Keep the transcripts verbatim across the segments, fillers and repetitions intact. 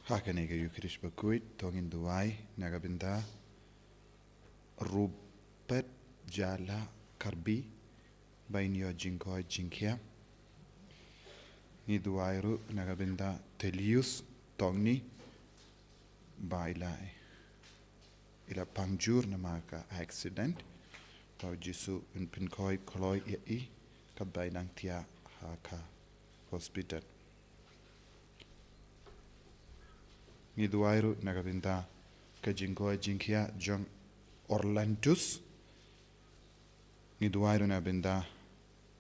Ha kane ka Ïukharist bakhuid, to ngin duwai na ka bynta Rupert Jala Karbi, ba in ïoh jingkoit jingkhiah. Ngi duwai ruh na ka bynta Telius Tongni, ba i la, i la pang jur namar ka accident. To U Jisu un pynkoit kloi ïa i, katba i dang thiah ha ka hospital. Ngi duwai ruh na ka bynta ka jingkoit jingkhiah jong Orlandus. Ngi duwai ruh na ka bynta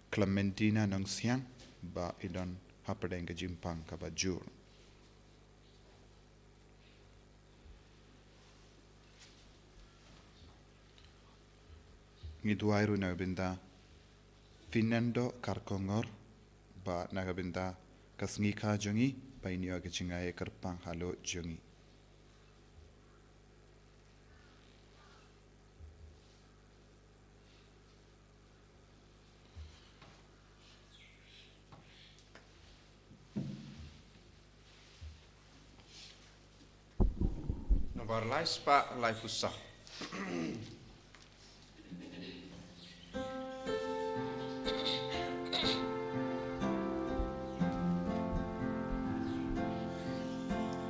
Clementina Nongsiang, ba i don hapdeng ka jingpang kaba jur. Ngi duwai ruh na ka bynta Fernando Karkongor, ba na ka bynta ka sngi kha jong i, ba in ïoh ka jingaiei kyrpang halor jong i. Nambar lai spah laiphew saw.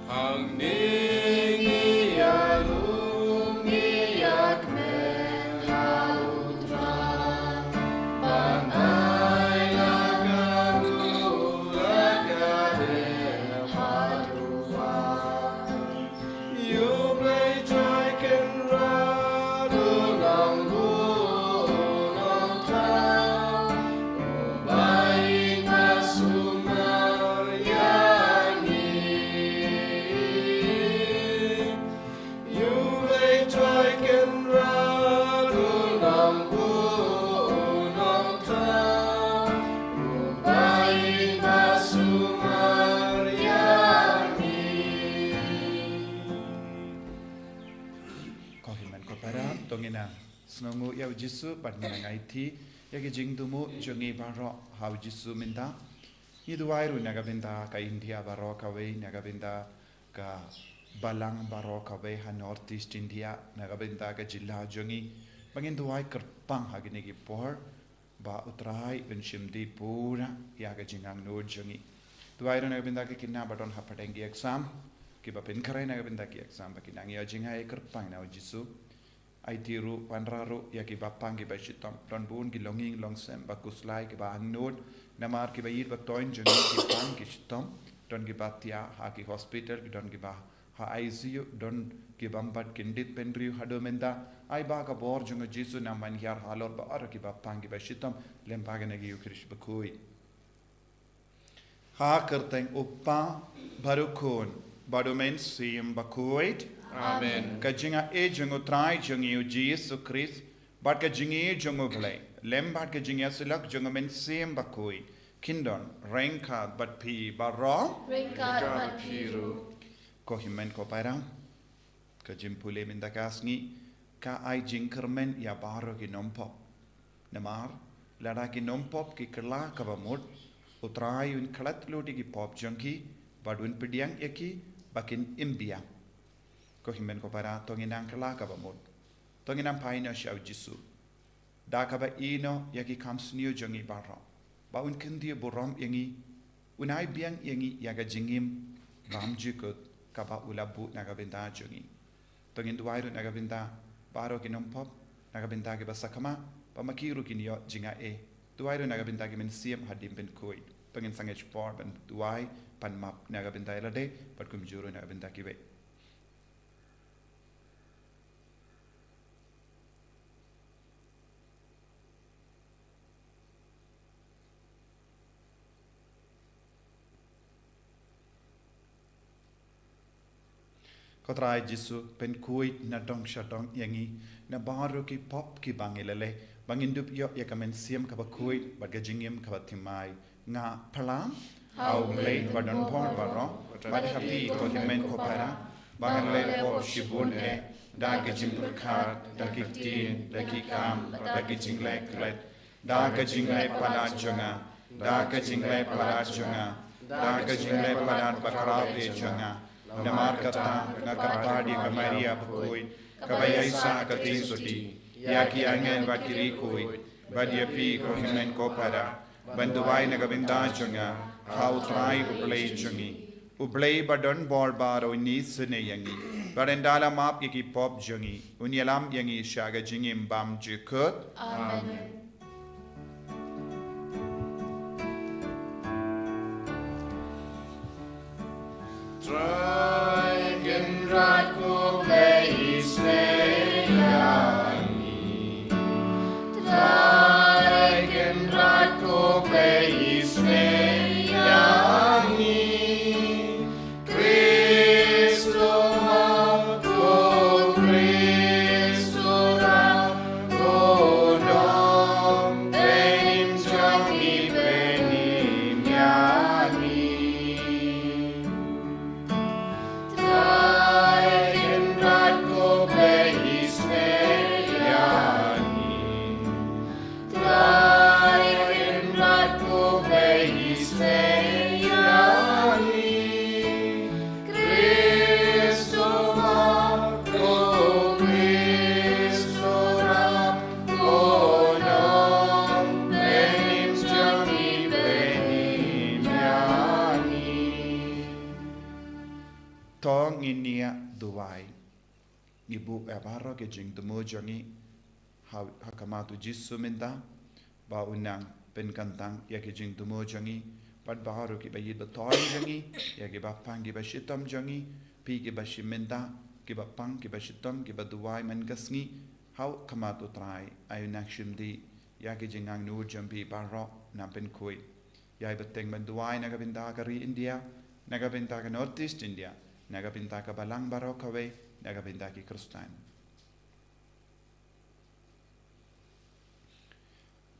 Hangne ngi ïalum, ngi ïakmen ha U Trai, ban ai la ka ruh la ka dep ha U Trai. U Blei Trai Kynrad u long buh u nongthaw, u bai ba sumar ïa ngi. U Blei Trai Kynrad u long buh u nongthaw, u bai ba sumar ïa ngi. Ko hynmen ko para, to ngin ïa sngewnguh ïa U Jisu bad ngin ïa aiti ïa ki jingthmu jong ngi baroh ha U Jisu mynta. Ngi duwai ruh na ka bynta ka India baroh kawei, na ka bynta ka balang baroh kawei ha North East India, na ka bynta ka jylla jong ngi. Ba ngin duwai kyrpang ha kine ki por, ba U Trai un shim dih pura ïa ka jingangnud jong ngi. Duwai ruh na ka bynta ki khynnah ba don hapdeng ki exam, kiba pynkhreh na ka bynta ki exam, ba kin nang ïoh jingaiei kyrpang na U Jisu. Aiti ruh, wanrah ruh ïa kiba pang kiba shitom. Don bun ki longïing longsem ba khuslai, kiba angnud namar kiba ïeit ba thoiñ jong ngi, ki pang ki shitom. Don kiba thiah ha ki hospital, ki don kiba ha I C U, don ki bym pat kyndit bynriew haduh mynta. Ai ba ka bor jong U Jisu nang ban hiar halor baroh kiba pang kiba shitom lem bad kane ka Ïukharist bakhuid. Ha ka kyrteng U Kpa bad U Khun bad U Mynsiem Bakhuid. Amen. Ka jingaiei jong U Trai jong ngi U Jisu Khrist, bad ka jingïeit jong U Blei, lem bad ka jingïasyllok jong U Mynsiem Bakhuid, kin don ryngkat bad phi baroh. Ryngkat bad phi ruh. Ko hynmen ko para, ka jingpule mynta ka sngi ka ai jingkyrmen ïa baroh ki nongpop. Namar lada ki nongpop ki kylla kaba mut, U Trai un klet lut ïa ki pop jong ki, bad un pdiang ïa ki ba kin im biang. Ko hynmen ko para, to ngin nang kylla kaba mut. To ngin nang phai noh sha U Jisu da kaba ïehnoh ïa ki kam sniew jong ngi baroh, ba un kyntiew burom ïa ngi, un ai biang ïa ngi ïa ka jingim bymjukut kaba u la buh na ka bynta jong ngi. To ngin duwai ruh na ka bynta baroh ki nongpop, na ka bynta kiba sakma, ba ma ki ruh kin ïoh jingaiei. Duwai ruh na ka bynta ki mynsiem haduh ban khuid. To ngin sangeh por ban duwai, pan map na ka bynta ïa lade bad kumjuh ruh na ka bynta kiwei. Ko Trai Jisu, pynkhuid na dong sha dong ïa ngi na baroh ki pop kiba ngi la leh, ba ngin dup ïoh ïa ka mynsiem kaba khuid bad ka jingim kaba thymmai. Nga phla ha U Blei ba don bor baroh, bad ha phi ko hynmen ko para, ba nga la leh pop shibun eh, da ka jingpyrkhat, da ki ktien, da ki kam, da ki jingleh klet, da ka jingleh palat jong nga, da ka jingleh palat jong nga, da ka jingleh palat bakhraw eh jong nga, Namar kata nga kyrpad ïa ka Maria bakhuid, kaba ïaisah ka kti sotti, ïa ki angel bad ki riewkhuid, bad ïa phi ko hynmen ko para, ban duwai na ka bynta jong nga ha U Trai U Blei jong ngi. U Blei ba don bor baroh un isynei ïa ngi, bad un da la map ïa ki pop jong ngi, un ïalam ïa ngi sha ka jingim bymjukut. Amen. Trai Kynrad ko Blei isynei ïa ngi. Trai Kynrad ko Blei isynei ïa ngi. Khristomam, ko Khristomam, ko Nongpynim jong ngi, pynim ïa ngi. Trai Kynrad ko Blei isynei ïa ngi. Trai Kynrad ko Blei isynei ïa ngi. Khristomam, ko Khristomam, ko Nongpynim jong ngi, pynim ïa ngi. To ngin ïa duwai. Ngi buh ïa baroh ki jingthmu jong ngi ha, ha khmat U Jisu mynta, ba un nang pynkyntang ïa ki jingthmu jong ngi, bad baroh kiba ïeit ba thoh jong ngi, ïa kiba pang kiba shitom jong ngi, phi kiba shim mynta, kiba pang kiba shitom, kiba duwai man ka sngi, ha khmat U Trai, ai un nang shim dih ïa ki jingangnud jong phi baroh, nang pynkhuid. Ïai bteng ban duwai na ka bynta ka ri India, na ka bynta ka North East India, na ka bynta ka balang baroh kawei, na ka bynta ki Khristan.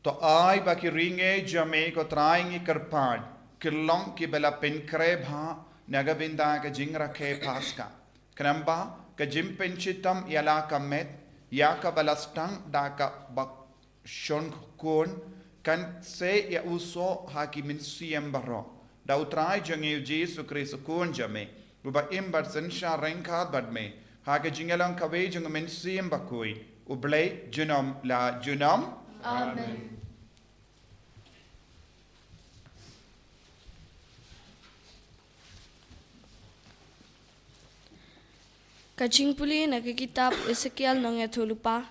To ai ba ki ri ngeit jong me, ko Trai, ngi kyrpad, kin long kiba la pynkhreh bha na ka bynta ka jingrakhe Paska. Khnang ba ka jingpynshitom ïa la ka met, ïa kaba la sdang da kaba shongkun, kan shah ïa u soh ha ki mynsiem baroh. Da U Trai jong ngi U Jisu Khrist U Khun jong me, uba im bad synshar ryngkat bad me ha ka jingïalang kawei jong U Mynsiem Bakhuid, U Blei junom la junom. Amen. Ka jingpule na ka kitab Esekiel Nongïathuhlypa,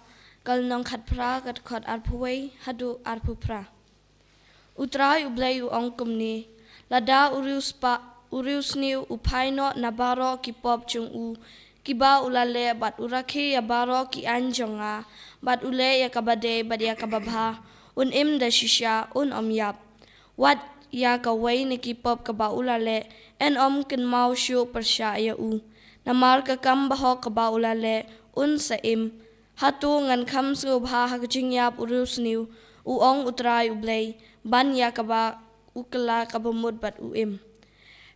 ka lynnong khatphra, ka dkhot arphew wei haduh arphew phra. U Trai U Blei u ong kumne: Lada u riewspah, u riewsniew u phai noh na baroh ki pop jong u kiba u la leh, bad u rakhe ïa baroh ki aiñ jong nga, bad u leh ïa kaba dei bad ïa kaba bha, un im da shisha, un ym ïap. Wat ïa kawei na ki pop kaba u la leh yn ym kynmaw shuh pyrshah ïa u. Namar ka kam bahok kaba u la leh, un sa im. Hato ngan kham sngewbha ha ka jingïap u riewsniew, u ong U Trai U Blei, ban ïa kaba u kylla kaba mut bad u im?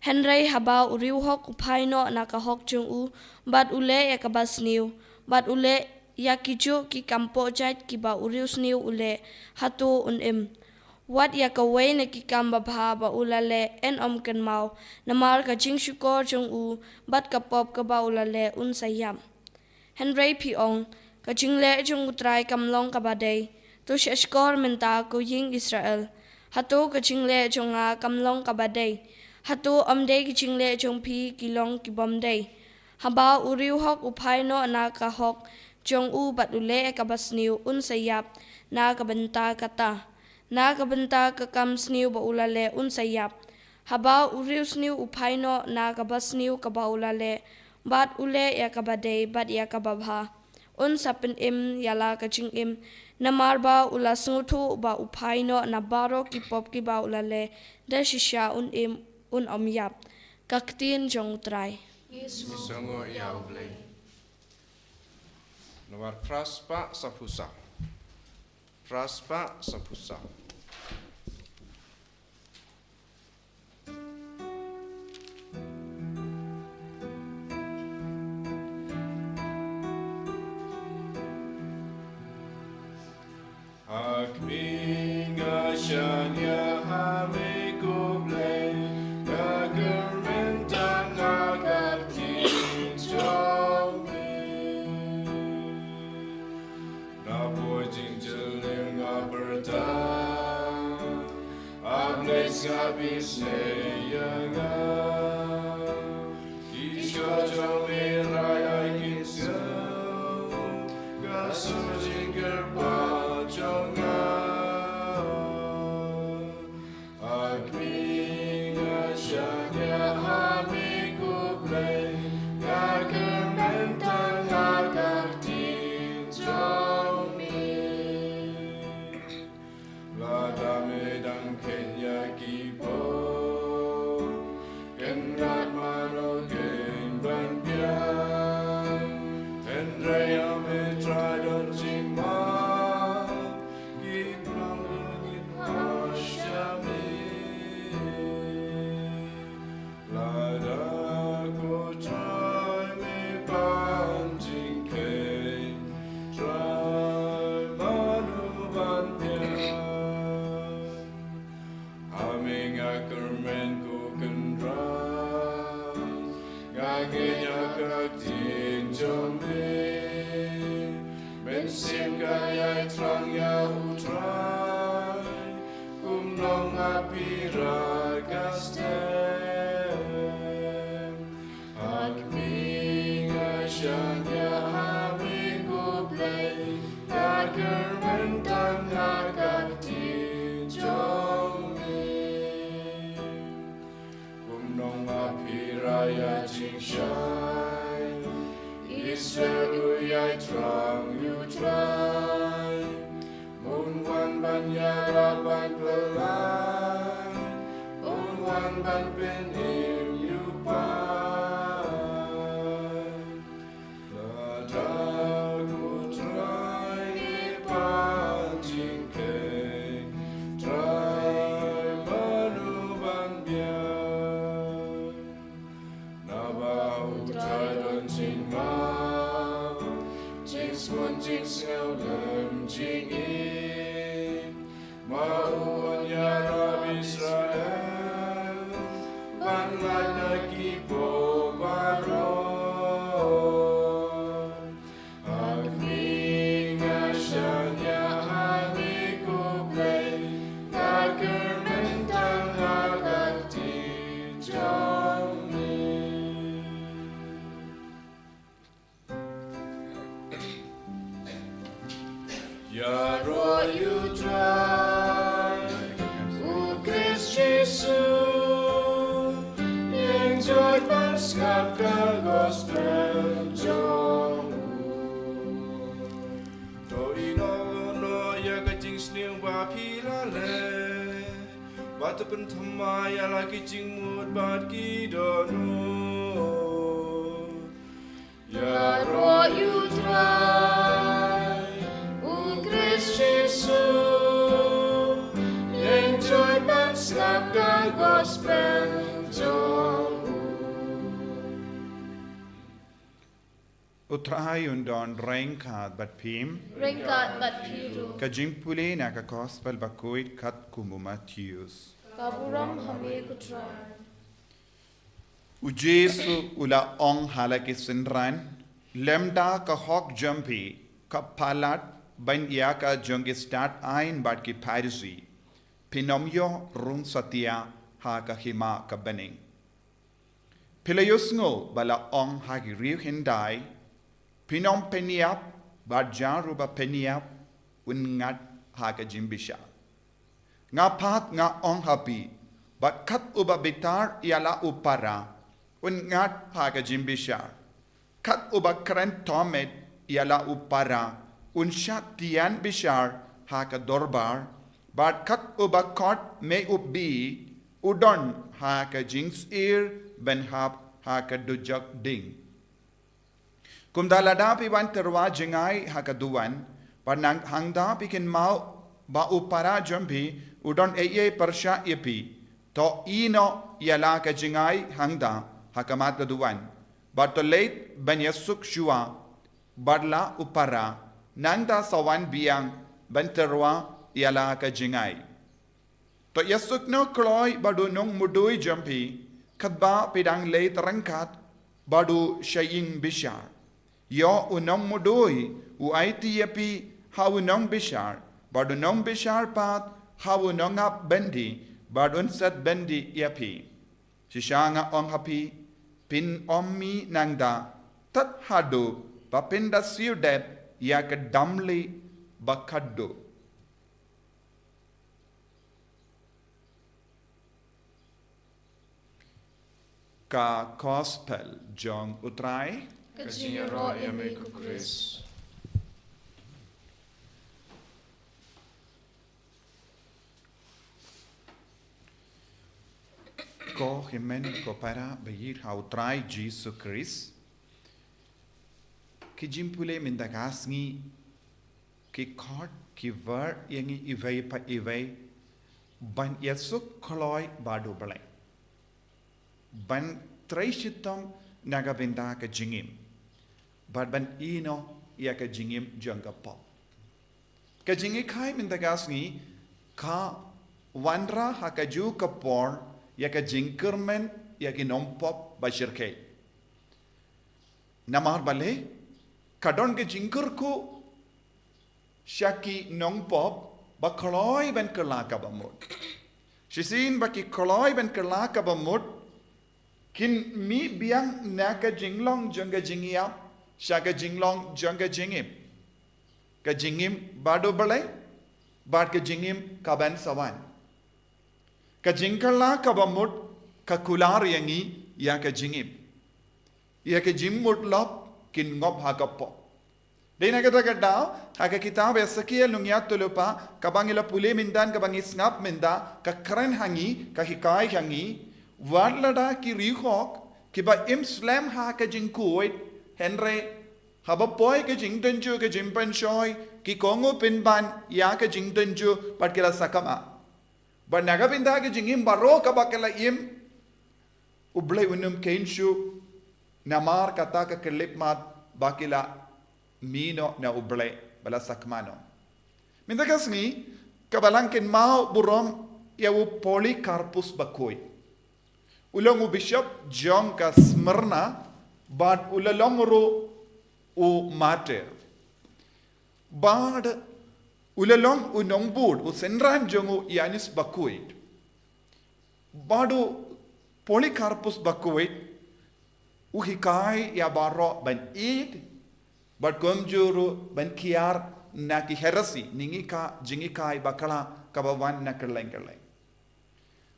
Hynrei haba u riewhok u phai noh na ka hok jong u, bad u leh ïa kaba sniew, bad u leh ïa kijuh ki kam pohjait kiba u riewsniew u leh, hato un im? Wat ïa kawei na ki kam babha ba u la leh yn ym kynmaw, namar ka jingshukor jong u bad ka pop kaba u la leh, un sa ïap. Hynrei phi ong, ka jingleh jong U Trai kam long kaba dei. To shahshkor mynta, ko ïing Israel. Hato ka jingleh jong nga kam long kaba dei? Hato ym dei ki jingleh jong phi ki long ki bym dei? Haba u riewhok u phai noh na ka hok jong u bad u leh ïa kaba sniew, un sa ïap na ka bynta kata, na ka bynta ka kam sniew ba u la leh, un sa ïap. Haba u riewsniew u phai noh na kaba sniew kaba u la leh, bad u leh ïa kaba dei bad ïa kaba bha, un sa pynim ïa la ka jingim, namar ba u la sngewthuh ba u phai noh na baroh ki pop kiba u la leh, da shisha un im, un ym ïap. Ka ktien jong U Trai. Ngi sngewnguh ïa U Blei. Namar phra spah saphew saw. Phra spah saphew saw. Ha khmih nga shaniah ha me ko Blei, nga kyrmen tang ha ka Phi sngew ïa nga. Ki jingkyrkhu jong me rai ai ki sngew. Ka sur jingkyrpad jong nga. Ap ïa nga, shah ïa ha me ko Blei. Nga kyrmen tang ha ka ktien jong me. Lada me dang kheiñ ïa ki pop, kynrad mano kin ban biang. Hynrei ïa me Trai don jingmap, ki pynlong kin ïa me. Lada ko Trai me pan jingkheiñ, Trai mano ban biang. Ha me nga kyrmen ko Kynrad, nga ngeit ïa ka ktien jong me. Mynsiem ka ïai thrang ïa u Trai, kumno nga pyrkhat ka step. Ap ïa nga, shah ïa ha me ko Blei. Nga kyrmen tang ha ka ktien jong me. Kumno nga pyrkhat ïa jingshai, Israel u ïai thrang ïa u Trai. Un wan ban ïarap ban pynlait, un wan ban pynim ïa u paid. Lada ko Trai me pan jingkheiñ, Trai mano ban biang. Naba u Trai don jingmap, jingsngew, jingsngew lem jingim. Ma u un ïarap Israel ban lait na ki pop baroh. Ap ïa nga, shah ïa ha me ko Blei. Nga kyrmen tang ha ka ktien jong me. Ïaroh ïa u Trai, u Khrist Jisu, ïeng joit ban sngap ka gospel jong u. To ïehnoh noh ïa ka jingsniew ba phi la leh, bad to pynthymmai ïa la ki jingmut bad ki dohnud. Ïaroh ïa u Trai, u Khrist Jisu, ïeng joit ban sngap ka gospel jong u. U Trai un don ryngkat bad phi. Ryngkat bad phi ruh. Ka jingpule na ka gospel bakhuid katkum u Mathaios. Ka burom ha me ko Trai. U Jisu u la ong ha la ki synran, lymda ka hok jong phi ka palat ban ïa ka jong ki stad aiñ bad ki Pharisi, phin ym ïoh rung satia ha ka hima ka bneng. Phi la ïohsngew ba la ong ha ki riew hyndai, phin ym pynïap, bad jar uba pynïap un ngat ha ka jingbishar. Nga pat nga ong ha phi, ba kat uba bitar ïa la u para un ngat ha ka jingbishar. Kat uba kren thomet ïa la u para un shah tian bishar ha ka dorbar, bad kat uba khot me u bhi u don ha ka jingsyier ban hap ha ka dujok ding. Kumta lada phi wan tyrwa jngai ha ka duwan, bad nang hangta phi kynmaw ba u para jong phi u don ei ei pyrshah ïa phi, to ïehnoh ïa la ka jngai hangta ha khmat ka duwan, bad to leit ban ïasuk shuwa bad la u para, nangta sa wan biang ban tyrwa ïa la ka jngai. To ïasuk noh kloi bad u nongmudui jong phi, katba phi dang leit ryngkat bad u sha ïing bishar. Ïoh u nongmudui u aiti ïa phi ha u nongbishar, bad u nongbishar pat ha u nongap byndi, Bad un set byndi ïa phi. Shisha nga ong ha phi, phin ym mih nangta tad haduh ba phin da siew dep ïa ka damli ba khatduh. Ka Gospel jong U Trai. Ka jingïaroh ïa me ko Khrist. Ko hynmen ko para ba ïeit ha U Trai Jisu Khrist. Ki jingpule mynta ka sngi ki khot ki wer ïa ngi iwei pa iwei ban ïasuk kloi bad U Blei. Ban trei shitom na ka bynta ka jingim. Bad ban ïehnoh ïa ka jingim jong ka pop. Ka jinghikai mynta ka sngi ka wanrah ha kajuh ka por ïa ka jingkyrmen ïa ki nongpop ba shyrkhei. Namar balei, ka don ka jingkyrkhu sha ki nongpop ba kloi ban kylla kaba mut. Shisien ba ki kloi ban kylla kaba mut, kin mih biang na ka jinglong jong ka jingïap sha ka jinglong jong ka jingim. Ka jingim bad U Blei, bad ka jingim kaban sa wan. Ka jingkylla kaba mut ka kular ïa ngi ïa ka jingim. Ïa ka jingmut lop kin ngop ha ka pop. Dei na kata ka daw, ha ka kitab Esekiel nongïathuhlypa, kaba ngi la pule mynta, kaba ngi sngap mynta, ka kren ha ngi, ka hikai ha ngi, wat lada ki riewhok kiba im slem ha ka jingkhuid, hynrei haba poi ka jingtynjuh ka jingpynshoi, ki kohnguh pynban ïa ka jingtynjuh bad ki la sakma. Bad na ka bynta ka jingim baroh kaba ki la im, U Blei un ym kheiñ shuh, namar kata ka khyllipmat ba ki la mih noh na U Blei, ba la sakma noh. Mynta ka sngi, ka Balang kynmaw burom ïa u Polycarpus bakhuid. U long u bishop jong ka Smyrna, bad u la long ruh u martyr. Bad u la long u nongbud, u synran jong u Ïanis bakhuid. Bad u Polycarpus bakhuid, u hikai ïa baroh ban ïeit, bad kumjuh ruh ban kiar na ki heresy, ngi ka jinghikai bakla kaba wan na kylleng kylleng.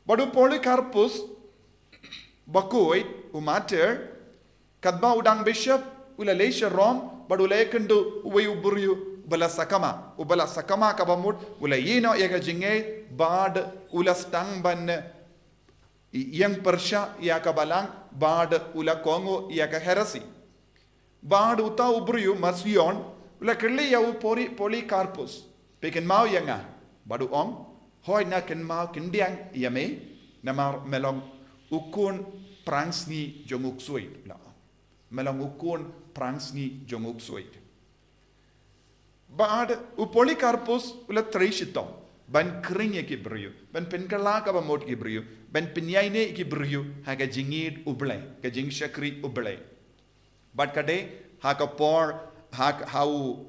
Bad u Polycarpus bakhuid, u martyr, katba u dang bishop, u la leit sha Rom, bad u la ïakynduh uwei u briew uba la sakma, uba la sakma kaba mut, u la ïehnoh ïa ka jingngeit, bad u la sdang ban ïeng pyrshah ïa ka Balang, bad u la kohnguh ïa ka heresy. Bad uta u briew Marcion, u la kylli ïa u Poly-, Polycarpus, phi kynmaw ïa nga? Bad u ong, hooid nga kynmaw khyndiat ïa me, namar me long u khun phrangsngi jong u ksuid, u la ong. Me long u khun phrangsngi jong u ksuid. Bad u Polycarpus u la trei shitom ban khring ïa ki briew, ban pynkylla kaba mut ki briew, ban pynïaineh ïa ki briew ha ka jingïeit U Blei, ka jingshakri U Blei. Bad ka dei ha ka por, ha, ha u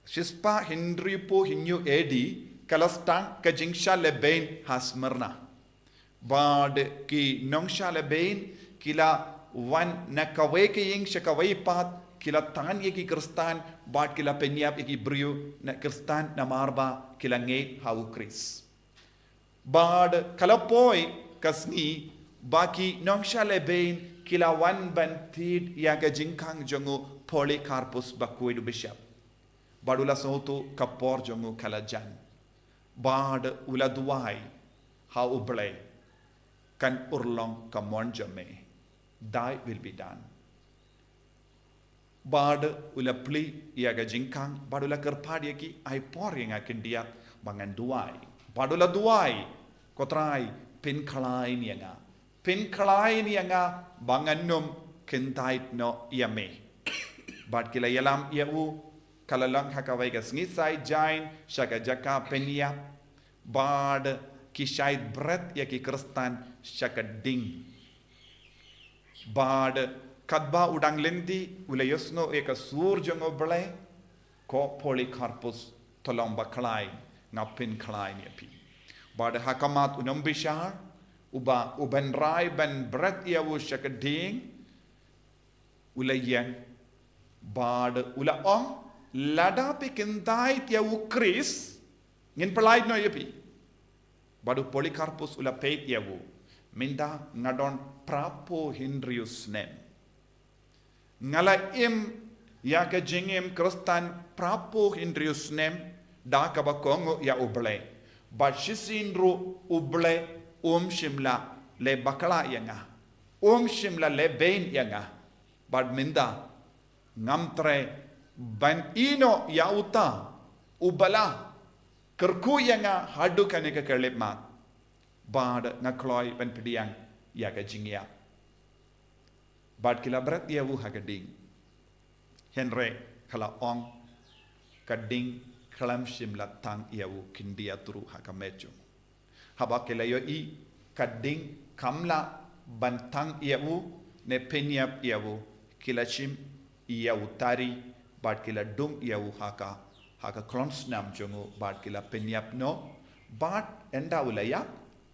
shispah hynriewphew hynñiew A D, ka la sdang ka jingshah lehbeiñ ha Smyrna. Bad ki nongshah lehbeiñ ki la wan na kawei ka ïing sha kawei pat, ki la tan ïa ki Khristan, bad ki la pynïap ïa ki briew na Khristan namar ba ki la ngeit ha u Khrist. Bad ka la poi ka sngi ba ki nongshah lehbeiñ ki la wan ban thied ïa ka jingkhang jong u Polycarpus bakhuid u bishop. Bad u la sngewthuh ka por jong u ka la jan. Bad u la duwai ha U Blei, kan urlong ka mon jong me. Thy will be done. Bad u la plie ïa ka jingkhang, bad u la kyrpad ïa ki, ai por ïa nga khyndiat ba ngan duwai. Bad u la duwai, ko Trai, pynkhlaiñ ïa nga. Pynkhlaiñ ïa nga ba ngan ym kyntait noh ïa me. Bad ki la ïalam ïa u, ka la long ha kawei ka sngi Saint John, sha ka jaka pynïap. Bad ki shait bret ïa ki Khristan sha ka ding. Bad katba u dang lynti, u la ïohsngew ïa ka sur jong U Blei, ko Polycarpus, to long bakhlaiñ, nga pynkhlaiñ ïa phi. Bad ha khmat u nongbishar, uba, uban rai ban bret ïa u sha ka ding, u la ïeng, bad u la ong, lada phi kyntait ïa u Khrist, ngin pyllait noh ïa phi. Bad u Polycarpus u la peit ïa u, mynta nga don phraphew hynriew snem. Nga la im ïa ka jingim Khristan phraphew hynriew snem da kaba kohnguh ïa U Blei. Bad shisien ruh U Blei um shym la leh bakla ïa nga. Um shym la leh beiñ ïa nga. Bad mynta ngam treh ban ïehnoh ïa uta uba la kyrkhu ïa nga haduh kane ka khyllipmat. Bad nga kloi ban pdiang ïa ka jingïap. Bad ki la bret ïa u ha ka ding. Hynrei ka la ong, ka ding khlem shym la tang ïa u khyndiat ruh ha ka met jong u. Haba ki la ïohi ka ding kam lah ban tang ïa u ne pynïap ïa u, ki la shim ïa u tari, bad ki la dung ïa u ha ka, ha ka khlong snam jong u, bad ki la pynïap noh, bad ynda u la ïap,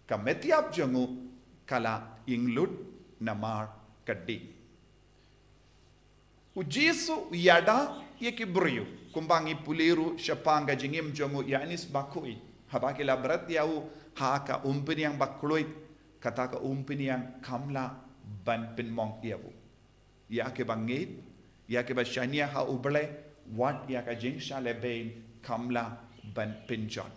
ka met ïap jong u ka la ïeng lut namar ka ding. U Jisu u ïada ïa ki briew, kumba ngi pule ruh shaphang ka jingim jong u Ïoannis Bakhuid. Haba ki la bret ïa u ha ka umphniang ba khlaiñ, kata ka umphniang kam lah ban pynmong ïa u. Ïa kiba ngeit, ïa kiba shaniah ha U Blei, wat ïa ka jingshah lehbeiñ kam lah ban pynjot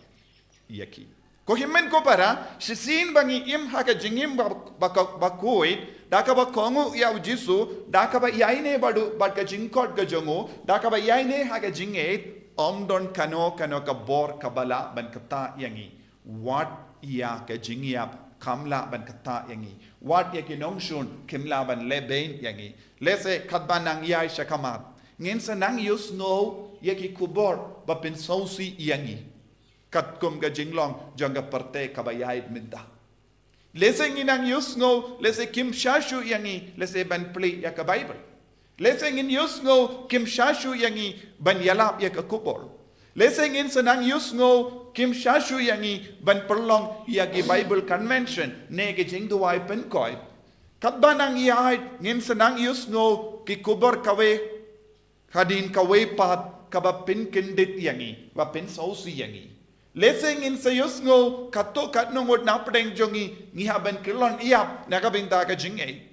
ïa ki. Ko hynmen ko para, shisien ba ngi im ha ka jingim ba, ba, ba khuid, da kaba kohnguh ïa U Jisu, da kaba ïaineh bad u, bad ka jingkhot ka jong u, da kaba ïaineh ha ka jingngeit, ym don kano kano ka bor kaba lah ban ktah ïa ngi. Wat ïa ka jingïap kam lah ban ktah ïa ngi. Wat ïa ki nongshun kim lah ban lehbeiñ ïa ngi. Lehse katba nang ïaid sha khmat, ngin sa nang ïohsngew ïa ki khubor ba pynsngewsih ïa ngi. Katkum ka jinglong jong ka pyrthei kaba ïaid mynta. Lehse ngin nang ïohsngew, lehse kim shah shuh ïa ngi, lehse ban plie ïa ka Baibl. Lehse ngin ïohsngew kim shah shuh ïa ngi ban ïalap ïa ka khubor. Lehse ngin sa nang ïohsngew kim shah shuh ïa ngi ban pynlong ïa ki Bible Convention ne ki jingduwai pynkhuid. Katba nang ïaid ngin sa nang ïohsngew ki khubor kawei hadien kawei pat kaba pynkyndit ïa ngi, ba pynsngewsih ïa ngi. Lehse ngin sa ïohsngew katto katno ngut na pdeng jong ngi ngi hap ban kyllon ïap na ka bynta ka jingngeit.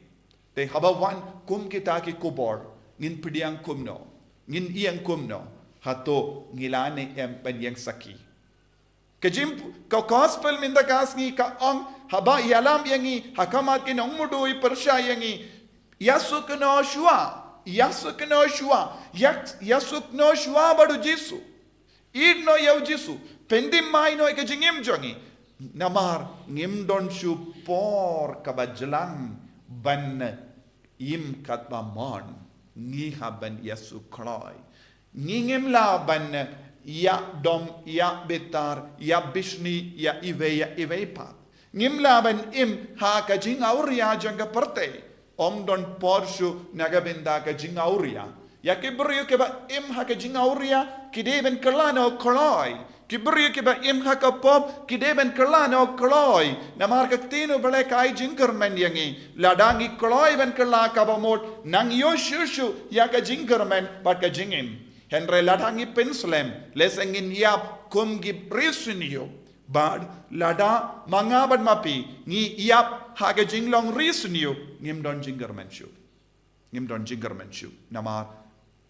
Te haba wan kum kita ki khubor, ngin pdiang kumno, ngin ïeng kumno, hato ngi lah ne em ban ïeng sakhi. Ka jing, ka gospel mynta ka sngi ka ong, haba ïalam ïa ngi ha khmat ki nongmudui pyrshah ïa ngi, ïasuk noh shuwa, ïasuk noh shuwa, ïa, ïasuk noh shuwa bad U Jisu. Ïeit noh ïa U Jisu, pyndem mai noh ïa ka jingim jong ngi. Namar ngim don shuh por kaba jlang ban im katba mon, ngi hap ban ïasuk kloi. Ngi ngim lah ban ïa dom, ïa bitar, ïa bishni ïa iwei ïa iwei pat. Ngim lah ban im ha ka jingawria jong ka pyrthei. Ym don por shuh na ka bynta ka jingawria. Ïa ki briew kiba im ha ka jingawria, ki dei ban kylla noh kloi. Ki briew kiba im ha ka pop, ki dei ban kylla noh kloi. Namar ka ktien U Blei ka ai jingkyrmen ïa ngi. Lada ngi kloi ban kylla kaba mut, nang ïoh shuh shuh ïa ka jingkyrmen bad ka jingim. Hynrei lada ngi pynslem, lehse ngin ïap kum ki ri shñiuh. Bad lada ma nga bad ma phi ngi ïap ha ka jinglong ri shñiuh, ngim don jingkyrmen shuh. Ngim don jingkyrmen shuh. Namar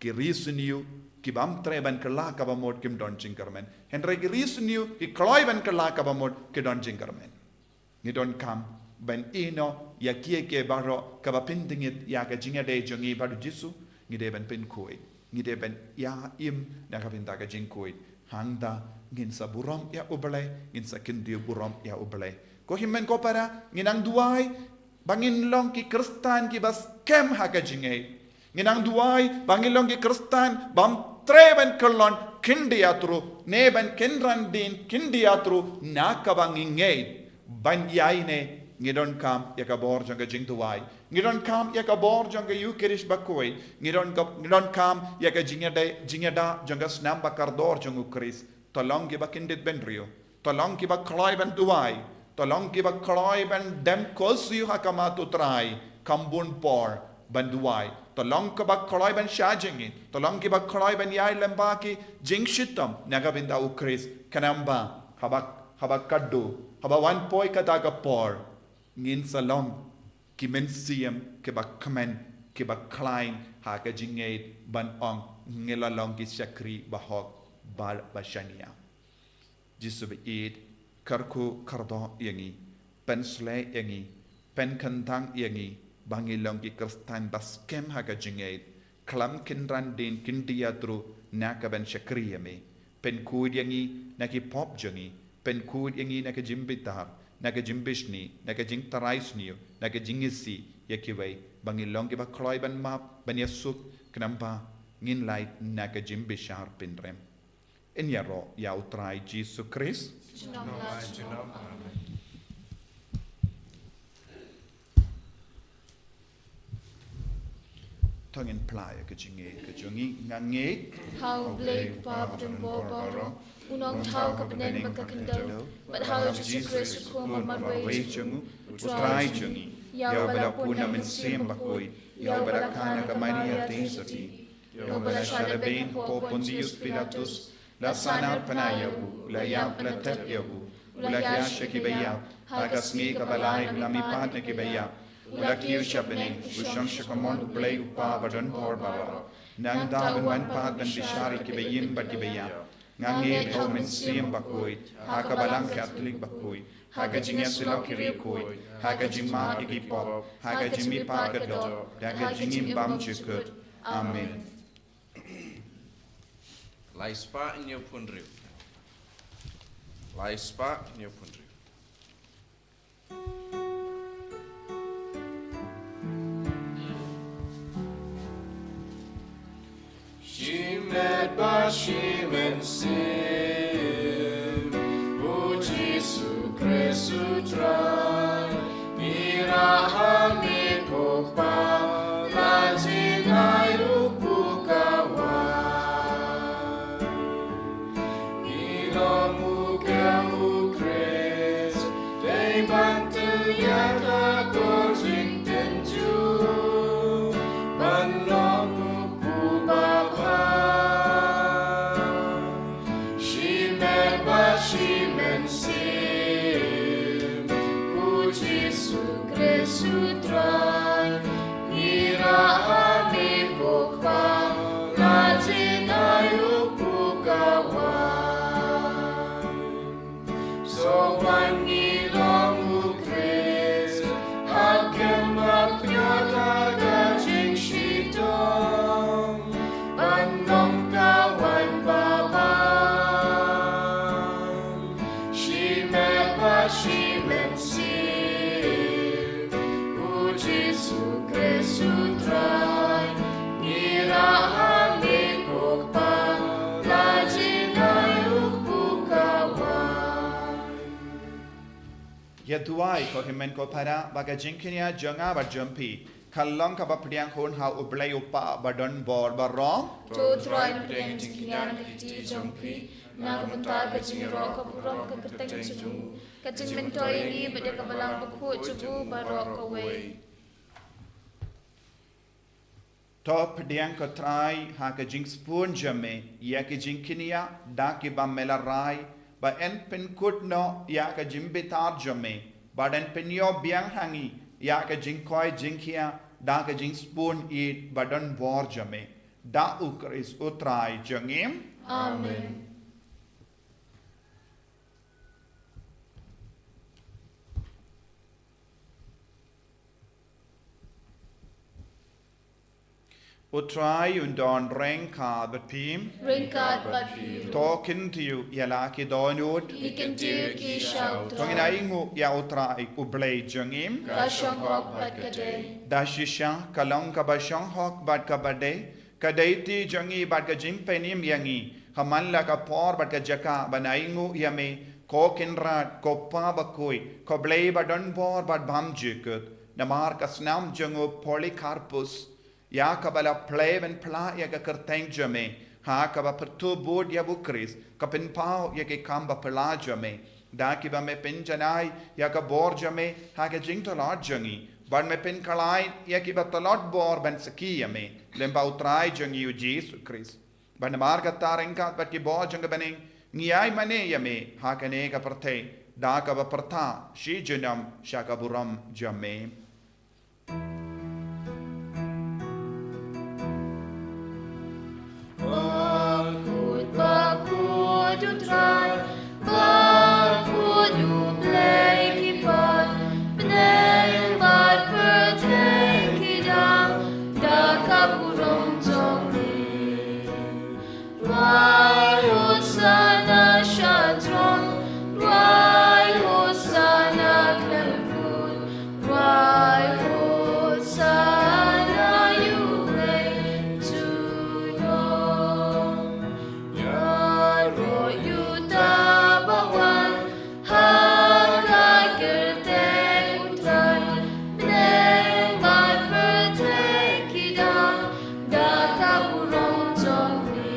ki ri shñiuh, ki bym treh ban kylla kaba mut kim don jingkyrmen. Hynrei ki ri shñiuh, ki kloi ban kylla kaba mut ki don jingkyrmen. Ngi donkam ban ïehnoh ïa kiei kiei baroh kaba pyntngit ïa ka jingïadei jong ngi bad U Jisu, ngi dei ban pynkhuid. Ngi dei ban ïa im na ka bynta ka jingkhuid. Hangta ngin sa burom ïa U Blei, ngin sa kyntiew burom ïa U Blei. Ko hynmen ko para, ngin nang duwai ba ngin long ki Khristan kiba skhem ha ka jingngeit. Ngin nang duwai ba ngin long ki Khristan bym treh ban kyllon khyndiat ruh, ne ban kynran dien khyndiat ruh na kaba ngi ngeit. Ban ïaineh, ngi donkam ïa ka bor jong ka jingduwai. Ngi donkam ïa ka bor jong ka Eukharist bakhuid. Ngi don ka, ngi donkam ïa ka jingïada, jingïada jong ka snam ba kordor jong U Khrist. To long kiba kyndit bynriew, To long kiba kloi ban duwai. To long kiba kloi ban dem khuslai ha khmat U Trai, kham bun por ban duwai. To long kiba kloi ban shah jingim. To long kiba kloi ban ïai lem bad ki jingshitom na ka bynta U Khrist. Khnang ba haba, haba khadduh, haba wan poi kata ka por, ngin sa long ki mynsiem kiba kmen, kiba khlaiñ ha ka jingngeit ban ong, ngi la long ki shakri bahok bad bashaniah. Jisu ba ïeit, kyrkhu kyrdoh ïa ngi, pynshlei ïa ngi, pynkyntang ïa ngi ba ngin long ki Khristan ba skhem ha ka jingngeit, khlem kynran dien kyndit ïathuh na ka ban shakri ïa me. Pynkhuid ïa ngi na ki pop jong ngi, pynkhuid ïa ngi na ka jingbitar, na ka jingbishni, na ka jingtharai sniew, na ka jingisih ïa kiwei, ba ngin long kiba kloi ban map, ban ïasuk, khnang ba ngin lait na ka jingbishar pynrem. Ngin ïaroh ïa U Trai Jisu Khrist. Junom la junom. Amen. To ngin phla ïa ka jingngeit ka jong ngi, nga ngeit ha U Blei U Kpa badonbor baroh, U Nongthaw ka bneng bad ka khyndew, bad ha U Jisu Khrist U Khun marwei jong U Trai jong ngi, ïa uba la pun na Mynsiem Bakhuid, ïa uba la kha na ka Maria Theisotti, ïa uba la shah lehbeiñ hapoh Pontius Pilatus, la sahnarphna ïa u, la ïap, la thep ïa u, u la hiar sha kiba ïap, ha ka sngi kaba lai u la mihpat na kiba ïap, u la kiew sha bneng, u shong sha kamon U Blei U Kpa badonbor baroh. Nangta un wan pat ban bishar ïa kiba im bad kiba ïap. Nga ngeit ha U Mynsiem Bakhuid, ha ka Balang Katholik bakhuid, ha ka jingïasyllok ki riewkhuid, ha ka jingmap ïa ki pop, ha ka jingmihpat ka doh, da ka jingim bymjukut. Amen. Lai spah hynñiew phew hynriew. Lai spah hynñiew phew hynriew. Shimet bad shi mynsiem, O Jisu Khrist U Trai, ngi rah ha me ko Kpa, la jingai u kpu ka wai. Ngi long u kiew U Khrist, dei ban tylli ïa ka kor jingtynjuh, ban long u kpu babha. Shimet bad shi mynsiem, O Jisu Khrist U Trai, ngi rah ha me ko Kpa, la jingai u kpu ka wai. Sngewbha ngi long U Khrist, ha kem ha kñia ha ka jingshitom, ban long ka waiñ babha. Shimet bad shi mynsiem, O Jisu Khrist U Trai, ngi rah ha me ko Kpa, la jingai u kpu ka waiñ. Ïa duwai ko hynmen ko para, ba ka jingkñia jong nga bad jong phi kan long kaba pdiang hun ha U Blei U Kpa badonbor baroh. To U Trai un pdiang jingkñia na ka kti jong phi, na ka bynta ka jingïaroh ka burom ka kyrteng jong u, ka jingmyntoi ïa ngi bad ïa ka Balang Bakhuid jong u baroh kawei. To pdiang ko Trai ha ka jingsbun jong me ïa ki jingkñia da kiba me la rai, ba yn pynkut noh ïa ka jingbitar jong me, bad yn pynïoh biang ha ngi ïa ka jingkoit jingkhiah da ka jingsbun ïeit badonbor jong me. Da U Khrist U Trai jong ngi. Amen. U Trai un don ryngkat bad phi. Ryngkat bad phi. To kyntiew ïa la ki dohnud. Ngi kyntiew ïa ki sha U Trai. To ngin ainguh ïa U Trai U Blei jong ngi. Ka shong hok bad ka dei. Da shisha ka long kaba shong hok bad kaba dei. Ka dei ti jong ngi bad ka jingpynim ïa ngi, ha man la ka por bad ka jaka ban ainguh ïa me, ko Kynrad, ko Kpa bakhuid, ko Blei badonbor bad bymjukut, namar ka snam jong u Polycarpus, ïa kaba la plie ban phla ïa ka kyrteng jong me, ha kaba pyrthuh bud ïa U Khrist, ka pynpaw ïa ki kam baphylla jong me, Da kiba me pynjanai ïa ka bor jong me ha ka jingtlot jong ngi, bad me pynkylla ïa kiba tlot bor ban sakhi ïa me lyngba U Trai jong ngi U Jisu Khrist. Bad namar kata ryngkat bad ki bor jong ka bneng ngi ai mane ïa me ha kane ka pyrthei, da kaba pyrta shi junom sha ka burom jong me. Bakhuid, bakhuid U Trai, bakhuid U Blei ki paid, bneng bad pyrthei ki dang da ka burom jong me. Rwai Hosana sha throne, rwai Hosana khlem kut, rwai Hosana ïa U Blei junom. Ïaroh ïa uta uba wan ha ka kyrteng U Trai, bneng bad pyrthei ki dang da ka burom jong me.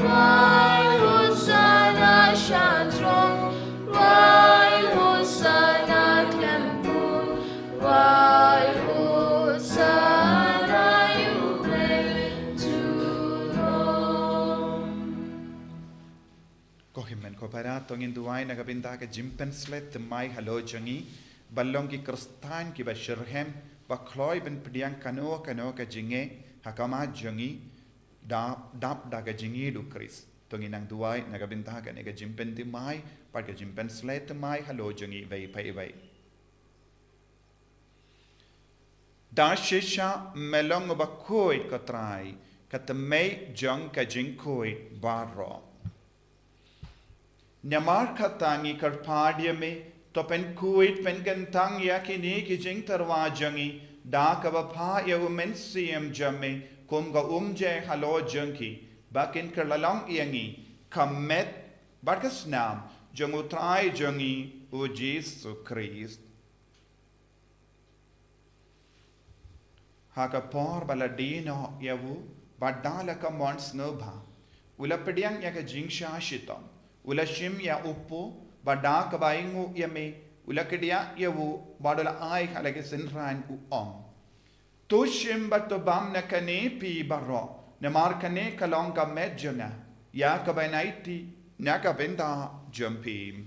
Rwai Hosana sha throne, rwai Hosana khlem kut, rwai Hosana ïa U Blei junom. Ko hynmen ko para, to ngin duwai na ka bynta ka jingpynshlei thymmai halor jong ngi ban long ki Khristan kiba shitrhem, ba khlaiñ ban pdiang kano kano ka jingeh ha khmat jong ngi, da dap da ka jingïeit U Khrist. To ngin nang duwai na ka bynta kane ka jingpynthymmai bad ka jingpynshlei thymmai halor jong ngi iwei pa iwei. Da shisha me long uba khuid ko Trai, ka thymmei jong ka jingkhuid baroh. Namar kata ngi kyrpad ïa me, to pynkhuid pynkyntang ïa kine ki jingtyrwa jong ngi da kaba phah ïa U Mynsiem jong me kum ka umjai halor jong ki, ba kin kylla long ïa ngi ka met bad ka snam jong U Trai jong ngi U Jisu Khrist. Ha ka por ba la die noh ïa u, bad da la ka mon sngewbha, u la pdiang ïa ka jingshah shitom, u la shim ïa u paw, bad da kaba ainguh ïa me, u la kdiah ïa u, bad u la ai ha la ki synran, u ong: To shim bad to bam na kane phi baroh, namar kane ka long ka met jong nga, ïa kaba yn aiti na ka bynta jong phi.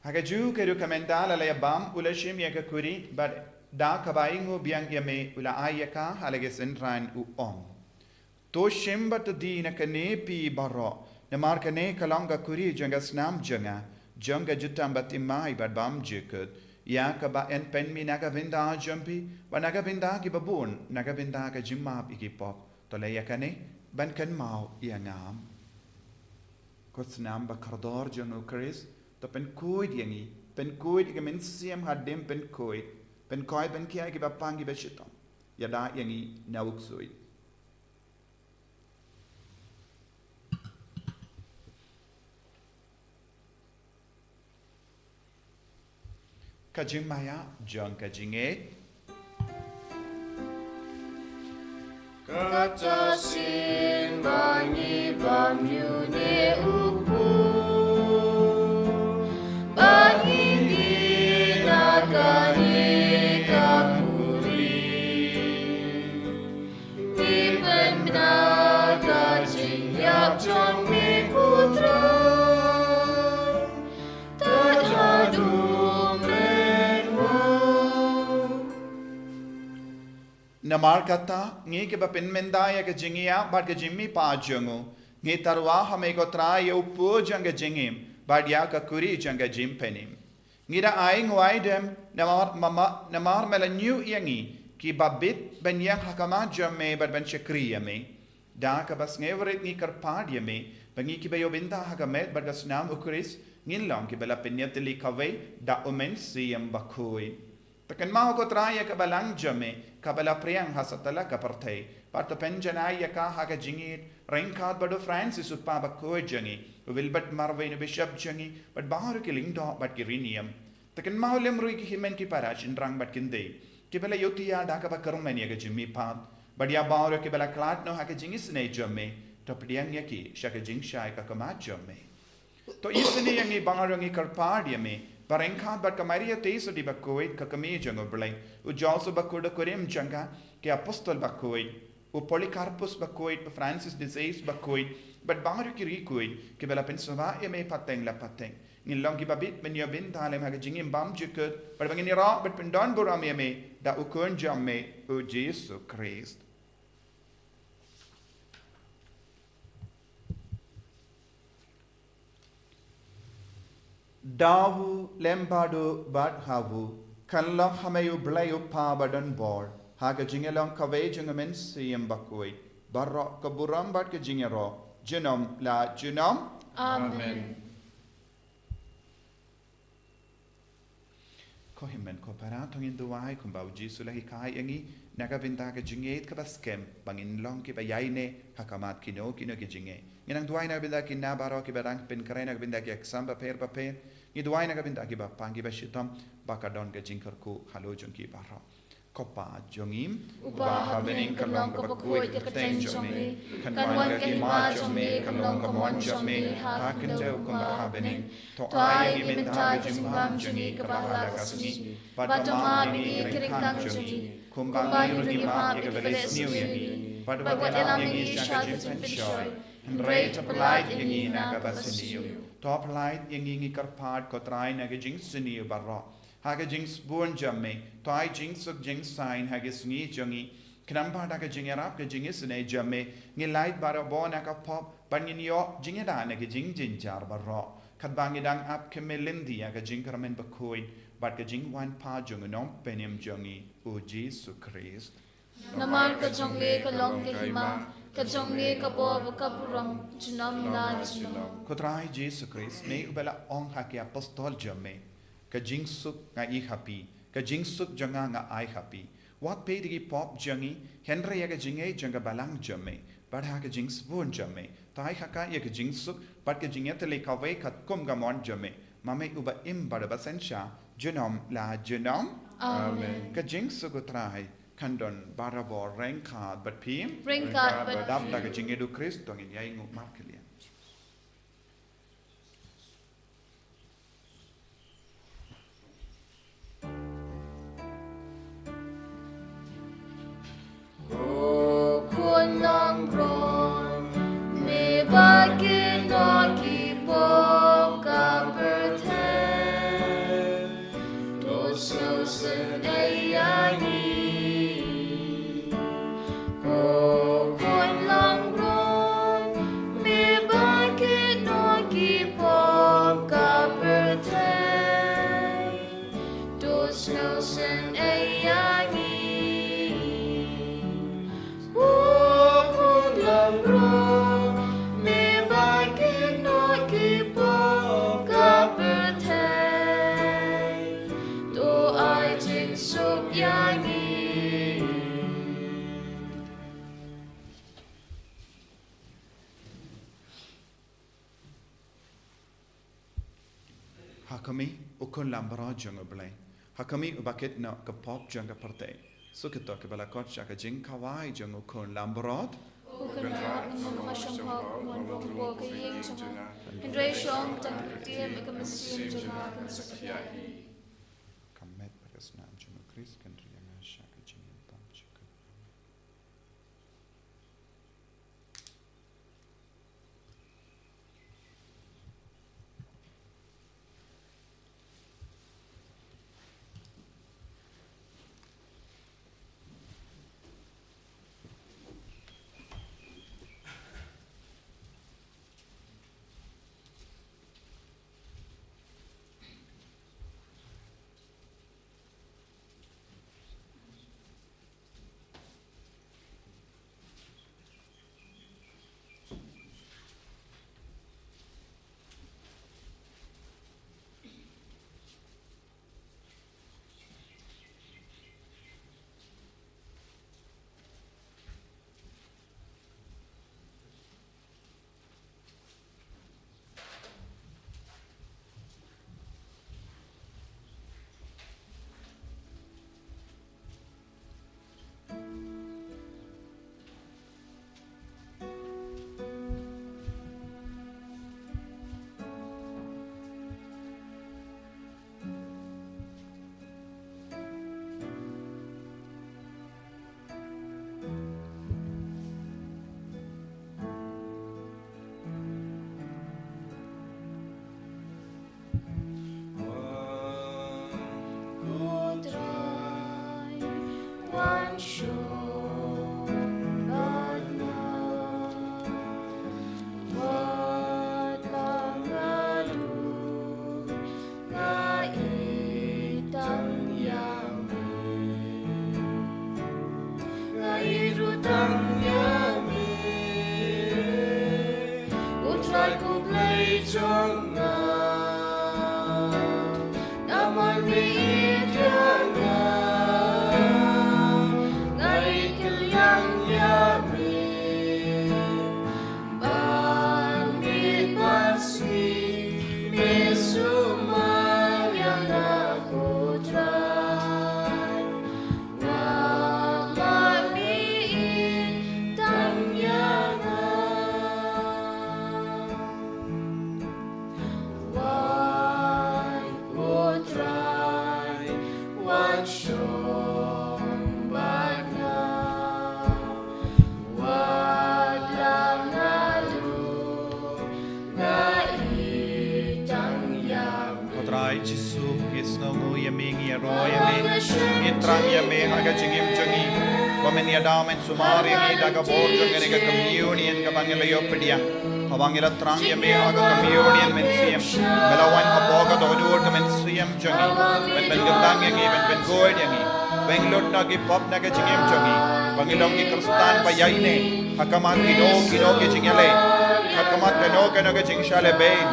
Ha kajuh ka ruh, ka mynta la la ïa bam, u la shim ïa ka khuri, bad da kaba ainguh biang ïa me, u la ai ïa ka ha la ki synran, u ong: To shim bad to die na kane phi baroh, namar kane ka long ka khuri jong ka snam jong nga, jong ka jutang bathymmai bad bymjukut, ïa kaba yn pynmih na ka bynta jong phi bad na ka bynta kiba bun, na ka bynta ka jingmap ïa ki pop. To leh ïa kane ban kynmaw ïa nga. Ko snam bakordor jong U Khrist, to pynkhuid ïa ngi, pynkhuid ïa ka mynsiem hadien pynkhuid, pynkhuid, pynkhia ïa kiba pang kiba shitom. Ïada ïa ngi na u ksuid. Ka jingmaïa jong ka jingngeit. Kata shisien ba ngi bam ïa une u paw, ba ngi die na kane ka khuri. Ngi pynbna ka jingïap jong me, ko Trai, tad haduh me wan. Namar kata, ngi kiba pynmynta ïa ka jingïap bad ka jingmihpat jong u, ngi tyrwa ha me, ko Trai, ïa u paw jong ka jingim bad ïa ka khuri jong ka jingpynim. Ngi da ai nguai dem, namar, ma, ma, namar me la ñiew ïa ngi kiba bit ban ïeng ha khmat jong me bad ban shakri ïa me. Da kaba sngewrit ngi kyrpad ïa me, ba ngi kiba ïoh bynta ha ka met bad ka snam U Khrist, ngin long kiba la pynïatylli kawei da U Mynsiem Bakhuid. Te kynmaw ko Trai ïa ka balang jong me, kaba la phriang ha satlak ka pyrthei. Bad to pynjanai ïa ka ha ka jingïeit ryngkat bad u Francis u kpa bakhuid jong ngi, u Wilbert Marwei u bishop jong ngi, bad baroh ki lyngdoh bad ki riewniam. Te kynmaw lem ruh ïa ki hynmen ki para shynrang bad ki khyndai, kiba la ïohi da kaba kyrmen ïa ka jingmihpat. Bad ïa baroh kiba la khlad noh ha ka jingisynei jong me, to pdiang ïa ki sha ka jingshai ka khmat jong me. To isynei ïa ngi baroh ngi kyrpad ïa me, ba ryngkat bad ka Maria Theisotti bakhuid, ka kmie jong U Blei, u Joseph bakhuid, u kurim jong ka, ki apostol bakhuid, u Polycarpus bakhuid, u Francis de Sales bakhuid, bad baroh ki riewkhuid kiba la pynsngewbha ïa me pateng la pateng. Ngin long kiba bit ban ïoh bynta lem ha ka jingim bymjukut, bad ba ngin ïarap bad pyndonburom ïa me da u Khun jong me, u Jisu Khrist. Da u lem bad u bad ha u, kan long ha me U Blei U Kpa badonbor, ha ka jingïalong kawei jong U Mynsiem Bakhuid, baroh ka burom bad ka jingïaroh, junom la junom. Amen. Ko hynmen ko para, to ngin duwai kumba U Jisu u la hikai ïa ngi, na ka bynta ka jingïeit kaba skhem, ba ngin long kiba ïaineh ha khmat kino kino ki jingeh. Ngin nang duwai na ka bynta ki khynnah baroh kiba dang pynkhreh na ka bynta ki exam bapher bapher. Ngi duwai na ka bynta kiba pang kiba shitom, ba ka don ka jingkyrkhu halor jong ki baroh. Ko Pa jong ngi, uba ha bneng, kan long kaba khuid ka kyrteng jong me, kan wan ka hima jong me, kan long ka mon jong me ha khyndew kumba ha bneng. To ai ïa ngi mynta ka jingbam jong ngi kaba ha la ka sngi, bad to map ïa ngi ki ryngkang jong ngi, kumba ngi ruh ngi map ïa kiba leh sniew ïa ngi, bad wat ïalam ïa ngi sha ka jingpynshoi, hynrei to pyllait ïa ngi na kaba sniew. To pyllait ïa ngi, ngi kyrpad ko Trai, na ka jingsniew baroh. Ha ka jingsbun jong me, to ai jingsuk jingsaiñ ha ka sngi jong ngi. Khnang ba da ka jingïarap ka jingisynei jong me, ngin lait barabor na ka pop, bad ngin ïoh jingïada na ka jingjynjar baroh, katba ngi dang ap khmih lynti ïa ka jingkyrmen bakhuid bad ka jingwan pat jong u Nongpynim jong ngi, u Jisu Khrist. Namar ka jong me ka long ka hima, ka jong me ka bor bad ka burom, junom la junom. Ko Trai Jisu Khrist, me uba la ong ha ki apostol jong me, ka jingsuk nga ai ha phi, ka jingsuk jong nga nga ai ha phi. Wat peit ïa ki pop jong ngi, hynrei ïa ka jingngeit jong ka balang jong me, bad ha ka jingsbun jong me, to ai ha ka ïa ka jingsuk bad ka jingïatylli kawei katkum ka mon jong me, ma me uba im bad uba synshar, junom la junom. Amen. Ka jingsuk u Trai kan don barabor ryngkat bad phi. Ryngkat bad phi. Dap da ka jingïeit u Khrist to ngin ïai nguh markylliang. Ko Khun langbrot, me ba kynnoh ki pop ka pyrthei, to sngewsynei ïa ngi. Ko Khun langbrot, me ba kynnoh ki pop ka pyrthei, to sngewsynei ïa ngi. Ko Khun langbrot, me ba kynnoh ki pop ka pyrthei, to ai jingsuk ïa ngi. Ha khmih, u Khun langbrot jong U Blei. Ha khmih, uba kynnoh ka pop jong ka pyrthei. Suk ïa kito kiba la khot sha ka jingkhawai jong u Khun langbrot. U Kynrad, ngam shym hok ban rung hapoh ka ïing jong nga, hynrei shu ong tang ka ktien, ka mynsiem jong nga kan sa ïaid. Ka met bad ka snam jong u Khrist kan ri ïa nga sha ka jingim bymjukut. Shong bad nga, wat ba nga dur, nga ïeit tang ïa me. Nga ïeit ruh tang ïa me. U Trai ko Blei jong nga. Namar me ïeit ïa nga, nga ïeit kylliang ïa me. Ban miet ban sngi me sumar ïa nga ko Trai. Namar me ïeit tang ïa nga. Wan ko Trai, wan shong bad nga. Wat la nga dur, nga ïeit tang ïa me. Ko Trai Jisu, ngi sngewnguh ïa me, ngi ïaroh ïa me, ngi thrang ïa me ha ka jingim jong ngi. Ba men ïada, men sumar ïa ngi da ka bor jong kane ka communion kaba ngi la ïoh pdiang. Haba ngi la thrang ïa me ha ka communion mynsiem, me la wan hapoh ka dohnud ka mynsiem jong ngi. Men pynkyntang ïa ngi, men pynguid ïa ngi. Ba ngin lut na ki pop na ka jingim jong ngi. Ba ngin long ki Khristan ba ïaineh ha khmat kino kino ki jingïaleh, ha khmat kano kano ka jingshah lehbeiñ,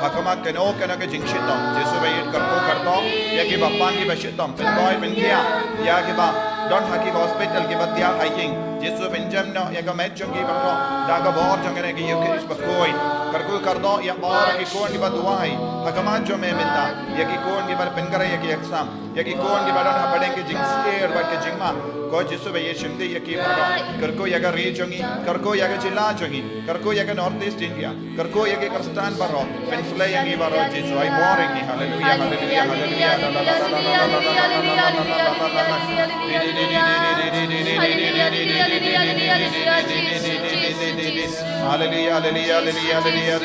ha khmat kano kano ka jingshitom. Jisu ba ïeit, kyrkhu kyrdoh ïa kiba pang, kiba shitom, pynkhiah, pynkhiah ïa kiba don ha ki hospital, kiba thiah ha ïing. Jisu pynjem noh ïa ka met jong ki baroh da ka bor jong kane ka Eucharist bakhuid. Kyrkhu kyrdoh ïa baroh ki khun kiba duwai ha khmat jong me mynta, ïa ki khun kiba pynkhreh ïa ki exam, ïa ki khun kiba don hapdeng ki jingsyier bad ki jingma. Ko Jisu ba ïeit, shim dih ïa ki baroh. Kyrkhu ïa ka ri jong ngi, kyrkhu ïa ka jylla jong ngi, kyrkhu ïa ka North East India, kyrkhu ïa ki Khristan baroh. Pynsleh ïa ngi baroh Jisu, ai bor ïa ngi. Haleluya, haleluya, haleluya. Haleluya, haleluya, haleluya, haleluya. Haleluya, haleluya. Haleluya, haleluya, haleluya.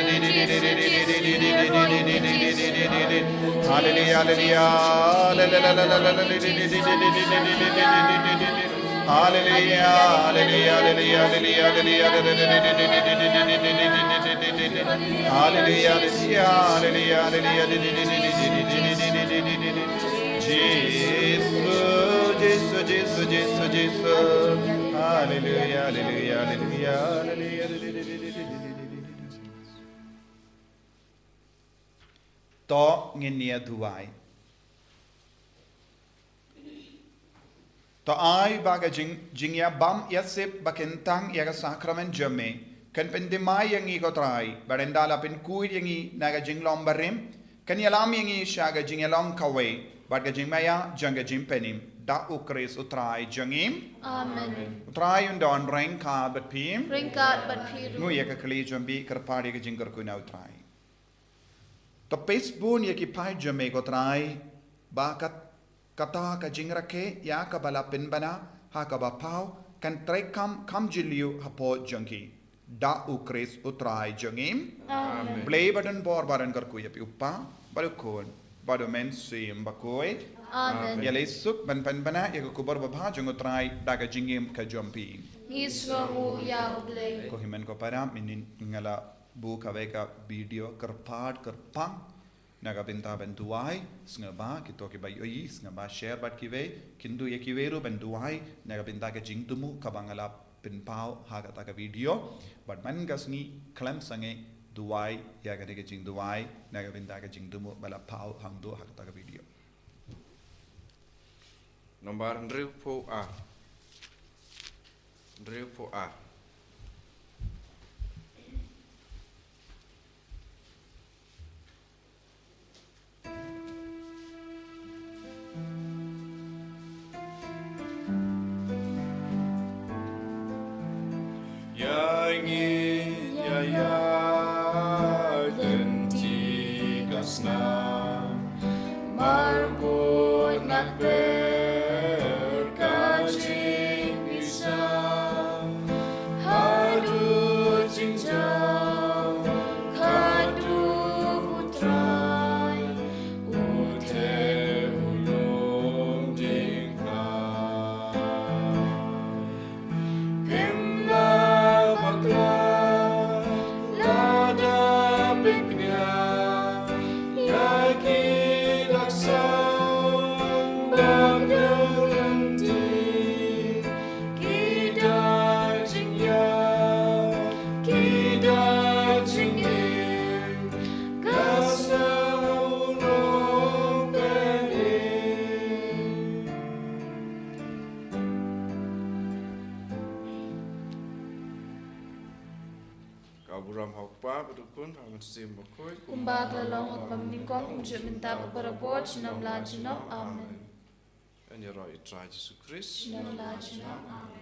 Haleluya, haleluya, haleluya. Jisu, Jisu, Jisu, Jisu, Jisu. Haleluya, haleluya, haleluya, haleluya. To ngin ïa duwai. To ai ba ka jing, jingïabam ïasip ba kyntang ïa ka sakramen jong me kan pynthymmai ïa ngi ko Trai, bad ynda la pynkhuid ïa ngi na ka jinglong barim, kan ïalam ïa ngi sha ka jingïalong kawei bad ka jingmaïa jong ka jingpynim. Da U Khrist U Trai jong ngi. Amen. U Trai un don ryngkat bad phi. Ryngkat bad phi ruh. Nguh ïa ka khlieh jong phi, kyrpad ïa ka jingkyrkhu na U Trai. To peit bun ïa ki paid jong me ko Trai, ba kat, kata ka jingrakhe ïa kaba la pynbna ha kaba paw kan trei kham kham jylliew hapoh jong ki. Da U Khrist U Trai jong ngi. Amen. Blei ba don bor ba don kyrkhu ïa phi, U Kpa bad U Khun bad U Mynsiem Bakhuid. Amen. Ïaleh suk ban pynbna ïa ka khubor babha jong U Trai da ka jingim ka jong phi. Ngi sngewnguh ïa U Blei. Ko hynmen ko para, mynnin nga la buh kawei ka video kyrpad kyrpang na ka bynta ban duwai. Sngewbha kito kiba ïohi, sngewbha share bad kiwei, kyntu ïa kiwei ruh ban duwai na ka bynta ka jingthmu kaba nga la pynpaw ha kata ka video. Bad man ka sngi khlem sangeh duwai ïa kane ka jingduwai na ka bynta ka jingthmu ba la paw hangto ha kata ka video. Nombar hynriewphew ar. Hynriewphew ar. Ïa ngi ïa ïa lynti ka snam, markut na pyrkhat jingpisa, haduh jingjaw, haduh U Trai u theh u lum diengphna. Ka burom ha u Kpa bad u Khun bad u Mynsiem Bakhuid. Kumba ka la long ha kaba nyngkong, kumjuh mynta bad barabor, junom la junom. Amen. Ngan ïaroh ïa U Trai Jisu Khrist. Junom la junom. Amen.